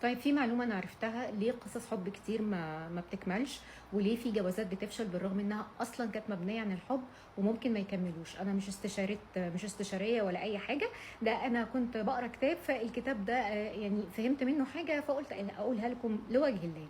طيب، في معلومة أنا عرفتها: ليه قصص حب كتير ما بتكملش، وليه في جوازات بتفشل بالرغم إنها أصلا كانت مبنية عن الحب وممكن ما يكملوش. أنا مش استشارية ولا أي حاجة، ده أنا كنت بقرأ كتاب، فالكتاب ده يعني فهمت منه حاجة فقلت أقولها لكم لوجه الله.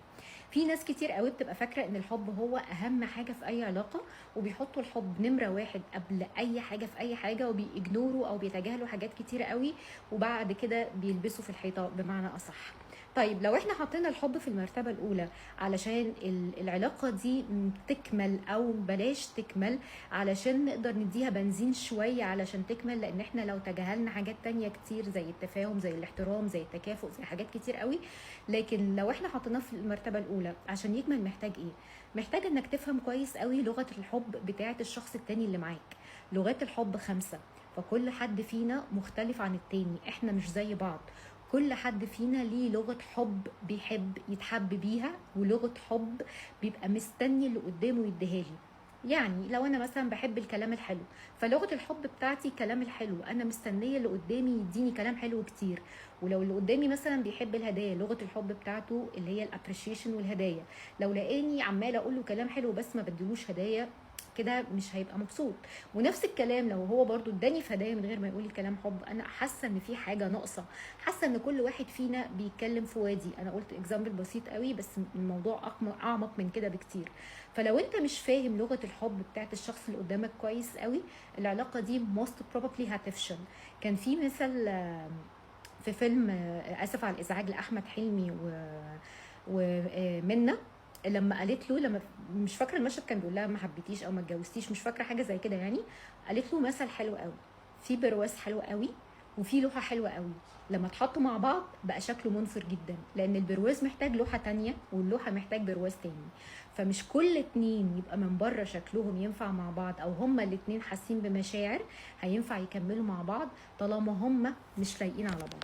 في ناس كتير قوي بتبقى فاكرة إن الحب هو أهم حاجة في أي علاقة، وبيحطوا الحب نمرة واحد قبل أي حاجة في أي حاجة، وبي ignore وا أو بيتجاهلوا حاجات كتير قوي، وبعد كده بيلبسوا في الحيطة بمعنى أصح. طيب، لو احنا حطينا الحب في المرتبة الأولى علشان العلاقة دي تكمل أو بلاش تكمل، علشان نقدر نديها بنزين شوية علشان تكمل، لأن احنا لو تجاهلنا حاجات تانية كتير زي التفاهم، زي الاحترام، زي التكافؤ، زي حاجات كتير قوي، لكن لو احنا حطيناه في المرتبة الأولى عشان يكمل محتاج ايه؟ محتاج انك تفهم كويس قوي لغة الحب بتاعة الشخص التاني اللي معاك. لغات الحب 5، فكل حد فينا مختلف عن التاني، احنا مش زي بعض. كل حد فينا ليه لغة حب بيحب يتحب بيها، ولغة حب بيبقى مستني اللي قدامه يديها لي. يعني لو انا مثلا بحب الكلام الحلو، فلغة الحب بتاعتي كلام الحلو، انا مستنية اللي قدامي يديني كلام حلو كتير. ولو اللي قدامي مثلا بيحب الهدايا، لغة الحب بتاعته اللي هي ال appreciation والهدايا، لو لقاني عمالة اقول له كلام حلو بس ما بديلوش هدايا كده مش هيبقى مبسوط. ونفس الكلام لو هو برضو اداني في هدايا من غير ما يقول لي كلام حب، انا حاسه ان في حاجة ناقصه، حاسه ان كل واحد فينا بيتكلم في وادي. انا قلت example بسيط قوي بس الموضوع اعمق من كده بكتير. فلو انت مش فاهم لغة الحب بتاعت الشخص اللي قدامك كويس قوي، العلاقة دي most probably هتفشل. كان في مثل في فيلم اسف على الازعاج لاحمد حلمي ومنى، لما قالت له، لما مش فاكره المشهد كان بيقول لها ما حبيتيش او ما اتجوزتيش، مش فاكره حاجة زي كده يعني، قالت له مثل حلو قوي: في برواز حلو قوي وفي لوحة حلوة قوي، لما اتحطوا مع بعض بقى شكله منفر جدا، لان البرواز محتاج لوحة تانية واللوحه محتاج برواز تاني. فمش كل اتنين يبقى من بره شكلهم ينفع مع بعض او هما الاتنين حاسين بمشاعر هينفع يكملوا مع بعض طالما هما مش لايقين على بعض.